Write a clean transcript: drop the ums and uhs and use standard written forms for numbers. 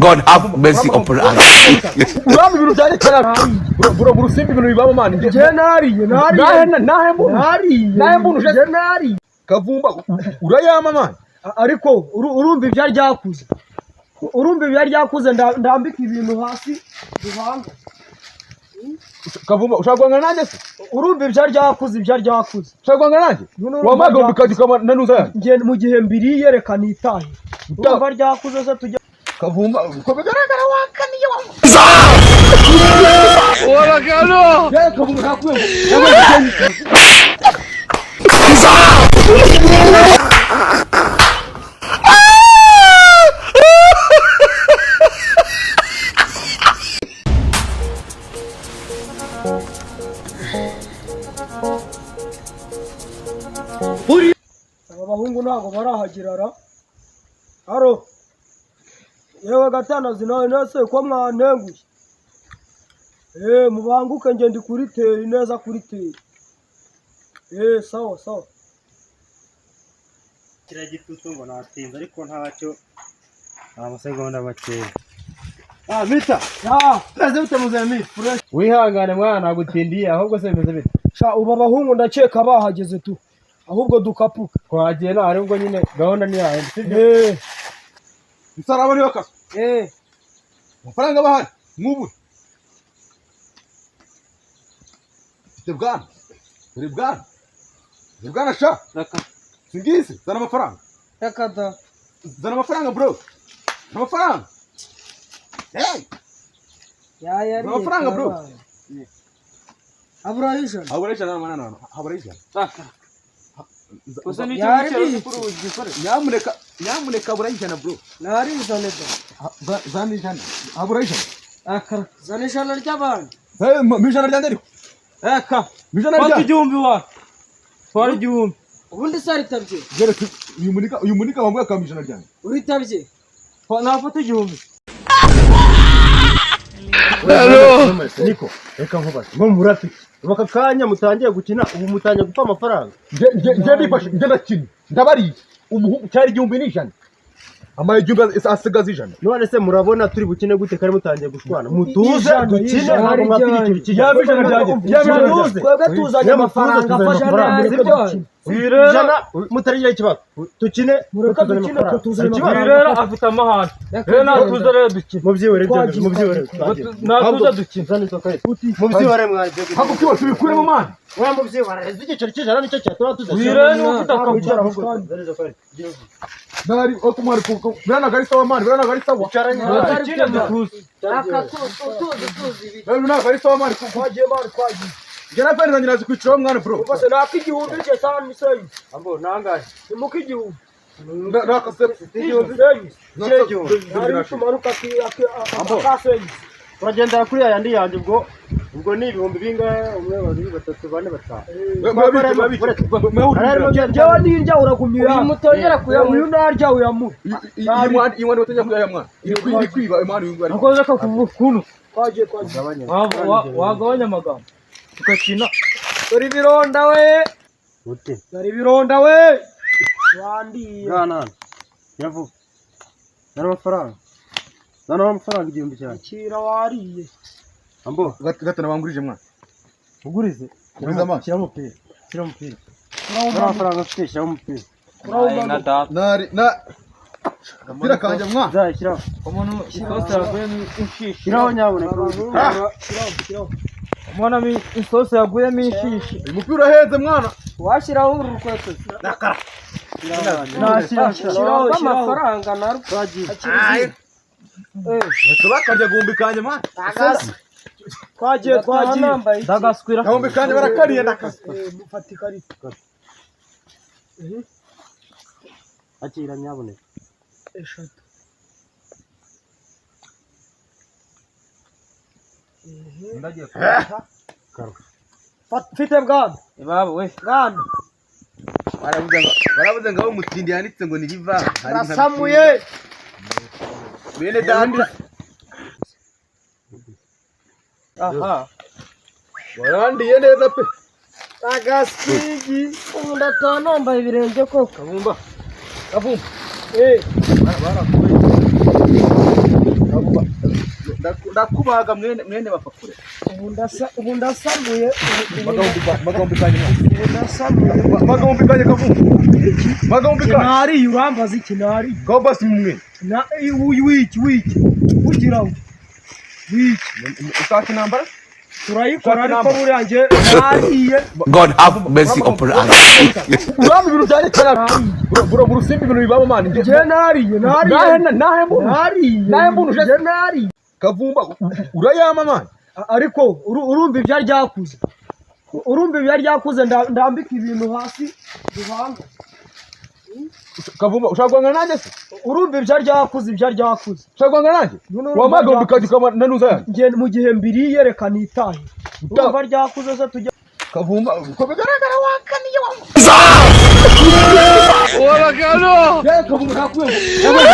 God have mercy upon us. Uramba ibintu byanjye cyane, bro, bro, urusimbi, ibintu bibamo, man. Njye nariye, nariye. Nahe mbunu? Nariye. Nahe mbunu? Njye nariye. Kavumba, urayama, man. Ariko urumva ibya ryakuze, urumva ibya ryakuze, ndambika ibintu hasi duhanga. Kavumba, ushaka guhangana nanjye se? Urumva ibya ryakuze, ibya ryakuze. Ushaka guhangana nanjye? None urumva Wamaga ryakuze. ukajya ukama nanuza yanjye. Njye mu gihe mbiriye, reka nitahe. Urumva ryakuze se, tujya. Kavumba, uko bigaragara wakaniye wa. Kavumba, nakubwiye. Aba bahungu ntabwo barahagera ra. Haro, yewe gatanazi, nawe nese ko mwantenguye? Mubanguke, nge ndi kuri terrain neza, kuri terrain. Sawa sawa. Kiriya gitutu ngo natinze, ariko ntacyo, ni amasegonda makeya. Ah, Mita! Ya. Meze bite, muzemi? Wihangane mwana, nagutindiye. Ahubwo se bimeze bite? Sha, ubu abahungu ndakeka bahageze tu, ahubwo dukapuka. Twagiye nta, ahubwo nyine gahunda ni yayindi, sibyo? Eh. Isaraba niyo kaso. Eh. Amafaranga bahari nk'ubu. Mfite bwana. Dore bwana. Dore bwana sha. Singizi, zana amafaranga. Reka da. Zana amafaranga, bro. Zana amafaranga. Hey! Yayariye. Amafaranga, bro. Abura ijana. Habura ijana, mwana, habura ijana. Gusa nicyo Yari Nyamuneka, nyamuneka, habura ijana, bro. Narizane da. Zana ijana. Habura ijana. Zana ijana ry'abandi. Hey, mu ijana ryanjye ariko. Eka. Mu ijana Fata ryanjye. igihumbi wa. Twara igihumbi. Ubundi se aritabye? Geretse uyu munika wambaye akamba ijana ryanjye. Uritabye? Nafata igihumbi. Niko, reka nkubaze, mwe murafite ubu aka kanya mutangiye gukina, ubu mutangiye gupfa amafaranga? Nge ndifashe, nge ndakina. Ndabariye. Umuhungu cyari 1001. Amaye 1000, asigaza 100. None se murabona turi bukine gute kari mutangiye gushwana? Mutuze Ijana, dukine, ijana ntabwo mwapfa igiceri kijana. Yaba ijana ryanjye. Yaba ijana ryanjye. Twebwe tuzanye amafaranga, afasha neza ibyo. Ijana mutarigira ikibazo, tukine. Mureke tuzane dukine, amafaranga. tuzane Hari ikibazo? amafaranga. Rero afite amahane. Rero natuza rero dukine. Mubyihorere ibyo, Twagiye, mubyihorere. twagiye. Natuza dukine. Zana izo karita, mubyihorere mwagiye. Ntabwo kiba tubikuremo, man. Oya, mubyihorere, igiceri cy'ijana nicyo cyatuma Uyu rero niwe ufite akavuyo. Zana izo karita. Nari oko mwari kuko biranaga ari sawa, man, biranaga ari sawa. Dukine dutuze. Biranaga ari sawa, man, kuko Twagiye, man, twagiye. njye na friend zanjye nazi kwicaraho, mwana, bro. Ubwo se naka igihumbi cye sani seyi? Ambo nangahe? Nimuka igihumbi. Nakase. Igihumbi seyi. Nari tumanuka akaseyi. Turagendera kuri ya yandi yanjye. Ubwo ni ibihumbi bingahe? Umwe, babiri, batatu, bane, batanu. Njyewe nirya uragumya uyu mutongera kuyamuha, uyu narya uyamuha. Iyi mwana batajya kuyaya, mwana. Iri kwiba imana uyu nguyu. Akoze akakuvuga ukuntu. Twagiye, twagiye. Wagabanya amagambo. Tugakina. Dore ibironda we. Ute? Dore ibironda we, wandiye. Bwana hano nyavuga, zana amafaranga, zana amafaranga 1000 cyane. Akira, wariye. Ambo. Gatana bangurije, mwana. Ugurize. Ugurize amazi. Shyiramo umupira, shyiramo umupira. Zana amafaranga ufite, shyiramo umupira. Na data. Nari na Agapira kanjye, mwana. Zana, shyiraho. Umuntu isosi yaguyemo inshishi. Shyiraho nyabuneka. Shyiraho, shyiraho. Umuntu isosi yaguyemo inshishi. Uyu mupira urahenze, mwana. Washyiraho uru rukweto. Nashyira. Shyiraho, shyiraho. Amafaranga narwo twagiye. Bahita bakarya agahumbi kanjye, mwana. Twagiye, twagiye. Ndagaswira. Agahumbi kanjye barakariye, ndakase. Mufata ikarita. Akira nyabuneka. Eshatu. Ndagiye. Mfite bwana. Ibabo we. Bwana. Baravuze ngo aho umutindi yanditse ngo ni riva. Rasamuye. Bene data. Aha. Warandiye neza pe. Agasigi. Ubu ndataha nambaye ibirenge koko. Kavumba. Kavumba. Eh. Barakubeshye. Ndakubaga mwene mwene bapakure. Ubu ndasamuye Magahumbi kanjye. Ubu ndasamuye. Magahumbi kanjye, Kavumba. Magahumbi kanjye. Nariye, urambaza iki? Nariye. Ngaho basi mwe. Na wiki wiki kugira ngo wiki. Ushaka intambara? Turayikora Ushaka ariko inama? buriya njye nariye. God have mercy upon us. Uramba ibintu byanjye cyane. Bro, mu rusimbi ibintu bibamo, man. Njye nariye, nariye. Nahe nahe mbunu? Nariye. Nahe mbunu? Njye nariye. Kavumba, urayama, man. Ariko urumva ibya ryakuze, urumva ibya ryakuze, ndambika ibintu hasi duhanga. Kavumba, ushaka guhangana nanjye se? Urumva ibya ryakuze, ibya ryakuze. Ushaka guhangana nanjye? None urumva Wampaye agahumbi ryakuze. kanjye ukama nanuza yanjye. Njye mu gihe mbiriye, reka nitahe. Urumva ryakuze se tujya. Kavumba, uko bigaragara wakaniye wa. Kavumba, nakubwiye ngo-